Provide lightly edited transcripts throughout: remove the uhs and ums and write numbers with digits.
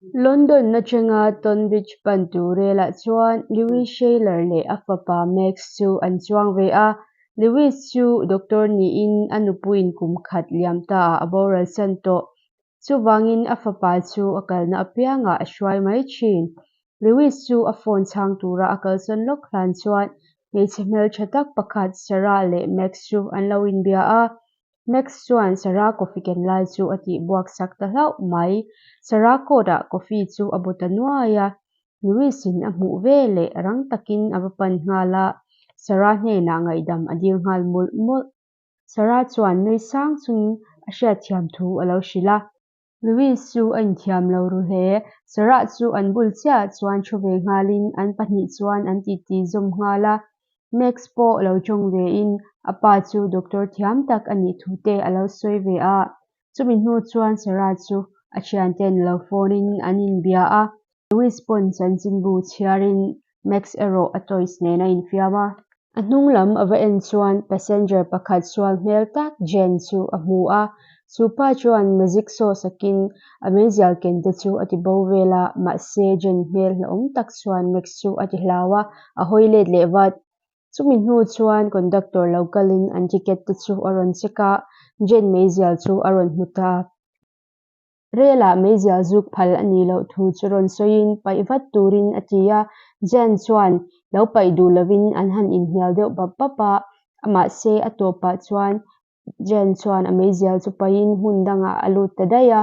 London atanga Tonbridge pantu relah chuan Lewis Shaler leh a fapa Max chu an chuang ve a. Lewis chu doctor niin a nupuiin kum khat liam taah a boralsan tawh. Chuvangin a fapa chu a kalna apiangah a hruai mai thin. Lewis chu a phone chhang tura a kalsawn lawk hlan chuan hmeichhe hmeltha tak pakhat Sarah leh Max chu an lo inbia a. Max chuan Sarah coffee ken lai chu a tih buak sak ta hlauh mai. Sarah coat ah coffee chu a bu ta nuai a, Louis in a hmuh ve leh rang takin a va pan nghal a, Sarah hnenah ngaihdam a dil nghal mawlh mawlh. Sarah chuan nui sang chungin a hriatthiam thu a lo hrilh a. Louis chu a inthiam lo ru hle. Sarah chu an bul chiahah chuan thu ve nghalin an pahnih chuan an titi zawm nghal a. Max pawh lo tawng vein a pa chu doctor thiam tak a nih thu te a lo sawi ve a. Chumi hnu chuan Sarah chu a thianten lo phone in an inbia a. Louis pawn chanchinbu chhiarin Max erawh a toys nen a infiam a. A hnung lam a va en chuan passenger pakhat sual hmel tak Jen chu a hmu a. Chu pa chuan magic saw sakin a meizial ken te chu a ti bo vel a, mahse Jen hmel hlauhawm tak chuan Max chu a ti hlau a, a hawi let leh vat. Chumi hnu chuan conductor lo kalin an ticket te chu a rawn check a, Jen meizial chu a rawn hmu ta. Relah meizial zuk phal a nih loh thu chu rawn sawiin paih vat turin a ti a, Jan chuan lo paih duh lovin an han inhnial deuh bap bap a, mahse a tawpah chuan Jan chuan a meizial chu paihin hmun dangah a lut ta daih a.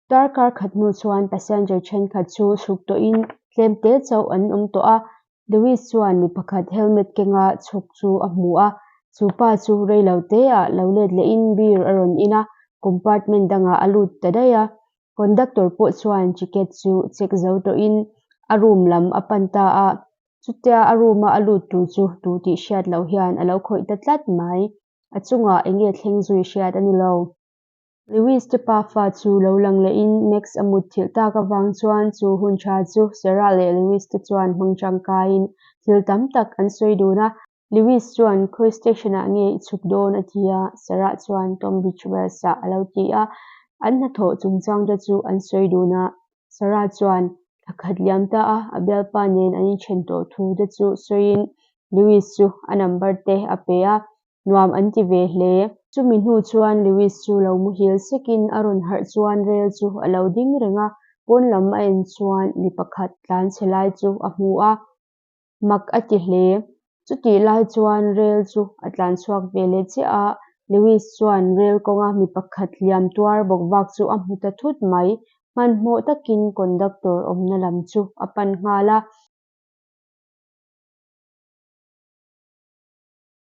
Darkar khat hnu chuan passenger thenkhat chu chhuk tawhin tlem te chauh an awm tawh a, Lewis chuan mi pakhat helmet kenga chhuk chu a hmu a, chu pa chu rei lo teah lo let lehin beer a rawn in a, compartment dangah a lut ta daih a. Conductor pawh chuan ticket chu check zo tawhin a room lam a pan ta a, chutia a room a a lut tur chu tu tih hriat loh hian a lo khawih ta tlat mai. A chungah eng nge thleng zui hriat a ni lo. Lewis te pafa chu lo lang lehin Max a mut thilh tak avang chuan chu hun tha chu Sarah leh Lewis te chuan hmang tangkaiin thil tam tak an sawi dun a. Lewis chuan khawi station ah nge i chhuk dawn a ti a, Sarah chuan Tonbridge Wells ah a lo ti a. An hnathawh chungchang te chu an sawi dun a, Sarah chuan thla khat liam ta a a bialpa nen an inthen tawh thu te chu sawiin Lewis chu a number te a pe a, Nuam an ti ve hle. Chumi hnu chuan Lewis chu lo muhil sekin a rawn harh chuan rel chu a lo ding reng a, pawn lam a en chuan mi pakhat tlan chhe lai chu a hmu a, mak a ti hle. Chutih lai chuan rel chu a tlan chhuak ve leh chiah a, Lewis chuan rel kawnga mi pakhat hliam tuar bawk vak chu a hmu ta thut mai. Hmanhmawh takin conductor awmna lam chu a pan nghal a.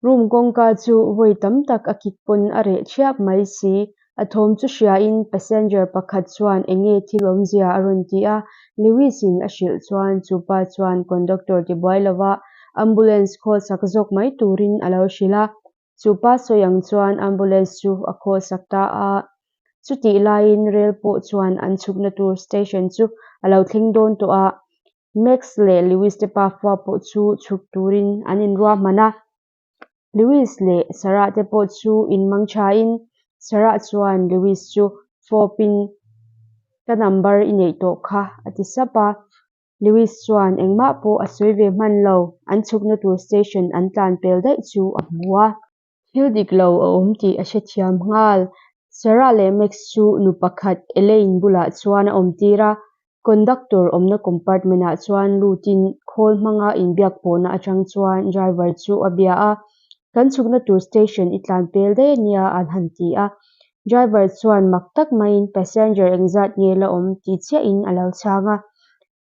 Room kawngka chu vawi tam tak a kik pawn a reh thiap mai si. A thawm chu hriain passenger pakhat chuan eng nge thil awmzia a rawn ti a, Lewis in a hrilh chuan chu pa chuan conductor ti buai lova ambulance call sak zawk mai turin a lo hrilh a. Chu pa sawi ang chuan ambulance chu a call sak ta a. Chutih laiin rel pawh chuan an chhukna tur station chu a lo thleng dawn tawh a. Max leh Lewis te pafa pawh chu chhuk turin an inruahman a. Lewis leh Sarah te pawh chu inmang thain Sarah chuan Lewis chu fawpin Ka number i neih tawh kha a ti sap a. Lewis chuan engmah pawh a sawi ve hman lo, an chhukna tur station an tlan pel daih chu a hmu a. Thil dik lo a awm tih a hrethiam nghal. Sarah leh Max chu nu pakhat Elaine bulah chuan a awm tir a, conductor awmna compartment ah chuan lutin khawl hmanga inbiak pawhna atang chuan driver chu a bia a, Kan chhukna tur station i tlan pel daih ania an han ti a. Driver chuan mak tak maiin passenger engzat nge la awm tih chiahin a lo chhang a.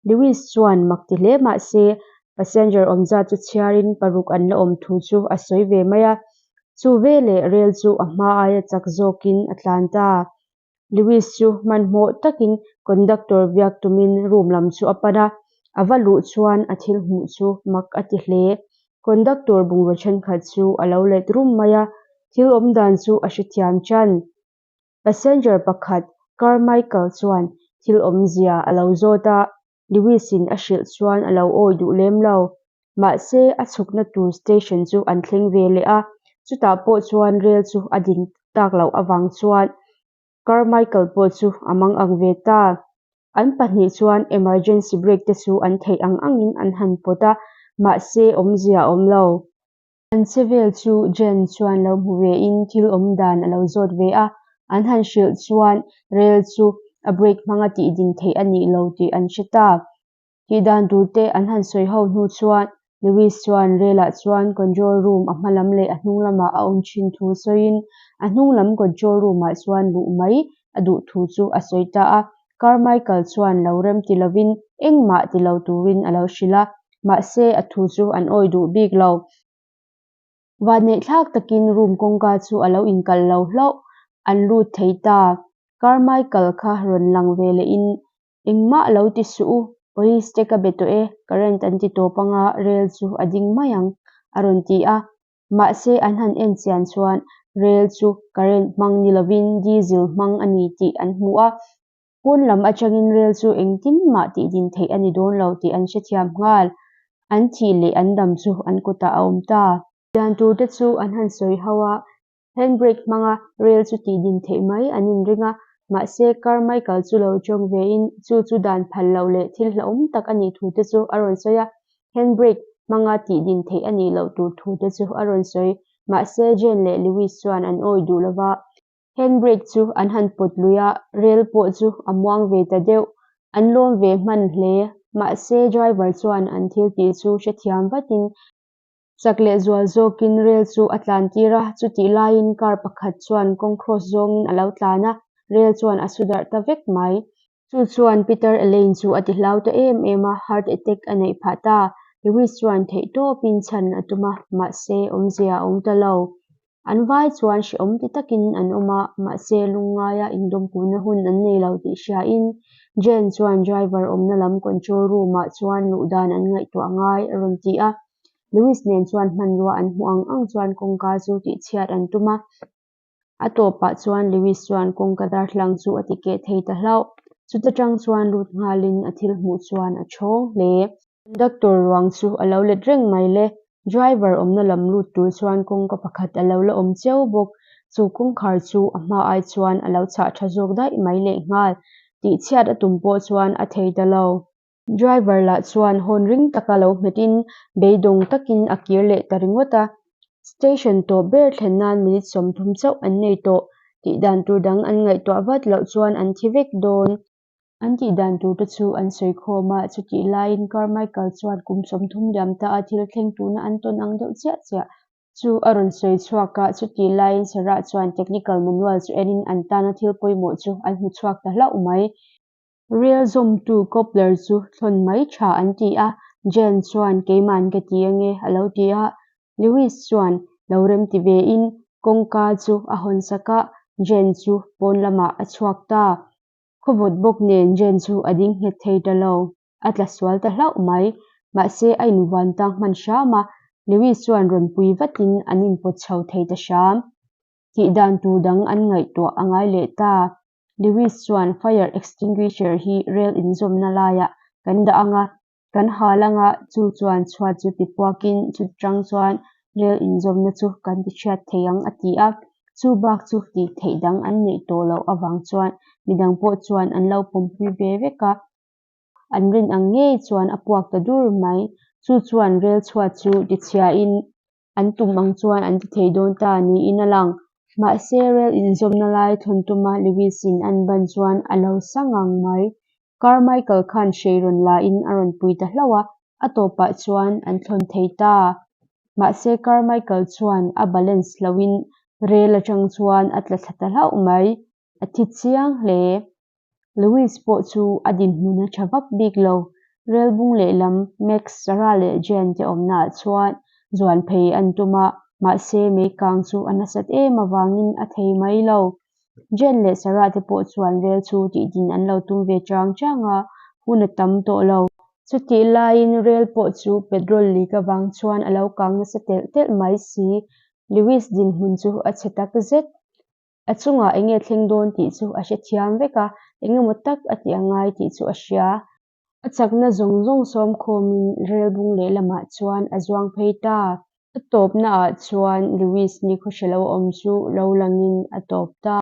Lewis chuan mak ti hle mah se, passenger awm zat chu chhiarin paruk an la awm thu chu a sawi ve mai a. Chu veleh rel chu a hma aia chak zawkin a tlan ta. Lewis chu hmanhmawh takin conductor biak tumin room lam chu a pan a, a va luh chuan a thil hmuh chu mak a ti hle. Conductor bungraw thenkhat chu a lo let rum mai a, thil awmdan chu a hrethiam tan. Passenger pakhat Carmichael chuan thil awmzia a lo zawt a, Lewis-in a hrilh chuan a lo awi duh lem lo. Mahse, a chhukna tur station chu an thleng ve leh a, chutah pawh chuan rel chu a din tak loh avang chuan Carmichael pawh chu a mang ang ve ta. An pahnih chuan emergency brake te chu an theih ang angin an han pawt a, mahse awmzia a awm lo. An che vel chu Jen chuan lo hmu ve in thil awm dan a lo zawt ve a, an han hrilh chuan rel chu a brake hmanga tih din theih a nih lo tih an hre ta. Tih dan tur te an han sawi ho hnu chuan Lewis chuan rel ah chuan control room a hma lam leh a hnung lamah a awm thin thu sawiin a hnung lam control room ah chuan luh mai a duh thu chu a sawi ta a. Carmichael chuan lo rem ti lovin engmah ti lo turin a lo hrilh a, mahse a thu chu an awi duh bik lo. Vanneihthlak takin room kawngka chu a lo inkalh lo hlauh, an lut thei ta. Carmichael kha rawn lang ve lehin, Engmah lo ti suh u, police te ka be tawh e, current an ti tawp anga rel chu a ding mai ang, a rawn ti a. Mahse an han en chian chuan rel chu current hmang ni lovin diesel hmang a ni tih an hmu a. Pawn lam atangin rel chu engtin mah tih din theih a ni dawn lo tih an hrethiam nghal. An thih leh an dam chu an kutah a awm ta. Dan tur te chu an han sawi ho a, handbrake hmanga rel chu tih din theih mai an inring a, mahse Carmichael chu lo tawng vein chu chu dan phal loh leh thil hlauhawm tak a nih thu te chu a rawn sawi a, handbrake hmanga tih din theih a nih loh tur thu te chu a rawn sawi. Mahse Jane leh Lewis chuan an awi duh lova, Handbrake chu an han pawt lui a, rel pawh chu a muang ve ta deuh. An lawm ve hman hle. Mahse, driver chuan an thil tih chu hrethiam vatin chak leh zual zawkin rel chu a tlan tir a, chutih laiin car pakhat chuan kawng cross zawngin a lo tlan a, rel chuan a su darh ta vek mai. Chu chuan Peter Elaine chu a ti hlau ta em em a, heart attack a neih phah ta. Lewis chuan theihtawpin chhan a tum a, mahse awmzia a awm ta lo. An vai chuan hrehawm ti takin an awm a, mahse lungngaia indawmkuhna hun an nei lo tih hriain Jane chuan driver awmna lam control room-ah chuan luh dan an ngaihtuah ngai a rawn ti a. Lewis nen chuan hmanrua an hmuh ang ang chuan kawngka chu tihchhiat an tum a. A tawpah chuan Lewis chuan kawngka darthlang chu a ti keh thei ta hlauh. Chuta tang chuan lut nghalin a thil hmuh chuan a chhawng hle. Conductor ruang chu a lo let reng mai le. Driver awmna lam lut tur chuan kawngka pakhat a lo la awm cheu bawk. Chu kawngkhar chu a hma ai chuan a lo chhah tha zawk daih mai lehnghal. Tihchhiat a tum pawh chuan a thei ta lo. Driver lah chuan hawn ring taka lo hmetin beidawng takin a kir leh ta ringawt a. Station tawp ber thlen nan minute 30 chauh an nei tawh. Tih dan tur dang an ngaihtuah vat loh chuan an thi vek dawn. An tih dan tur te chu an sawi khawm a, chutih laiin Carmichael chuan kum 30 liam ta a thil thleng tuna an tawn ang deuh chiah chiah chu a rawn sawi chhuak a, chutih laiin Sarah chuan technical manual chu enin an tana thil pawimawh chu an hmu chhuak ta hlauh mai. Rel zawmtu cobbler chu thlawn mai tha an ti a, Jane chuan keiman ka ti ange a lo ti a, Lewis chuan lo rem ti ve in kawngka chu a hawn sak a, Jane chu pawn lamah a chhuak ta. Khawvawt bawk nen Jane chu a ding nghet thei ta lo, a tla sual ta hlauh mai. Mahse a invuan tang hman hram a, Lewis chuan rawn pui vatin an inpawt chho thei ta hram. Tih dan tur dang an ngaihtuah a ngai leh ta. Lewis chuan fire extinguisher hi rel inzawmna laiah kan dah ang a, kan hal ang a, chu chuan chhuat chu tipuakin chutchang chuan rel inzawmna chu kan tichhiat thei ang a ti a. Chu bak chu tih theih dang an neih tawh loh avang chuan midang pawh chuan an lo pawmpui ve vek a. An rin ang ngei chuan a puak ta dur mai. Chu chuan rel chhuat chu tichhiain An tum ang chuan an ti thei dawn ta niin a lang. Mahse, rel inzawmna lai thawn tuma Lewis-in an ban chuan a lo sa ngang mai. Carmichael khan hrei rawn lain a rawn pui ta hlauh a, a tawpah chuan an thawn thei ta. Mahse, Carmichael chuan a balance loin rel atang chuan a tla thla ta hlauh mai. A thi chiang hle. Lewis pawh chu a dinhmun a tha vak bik lo. Rel bung lehlam Max, Sarah leh Jane te awmnaah chuan zuan phei an tum a, mahse meikang chu a nasat em avangin a thei mai lo. Jane leh Sarah te pawh chuan rel chu tihdin an lo tum ve chang chang a, hun a tam tawh lo. Chutih laiin rel pawh chu petrol leak avang chuan a lo kang nasa telh telh mai si. Lewis dinhmun chu a chhe tak zet. A chungah eng nge thleng dawn tih chu a hrethiam vek a, eng emaw tak a tih a ngai tih chu a hria. A chakna zawng zawng sawm khawmin rel bung lehlamah chuan a zuang phei ta. A tawpnaah chuan Lewis ni khawhre lo awm chu lo langin a tawp ta.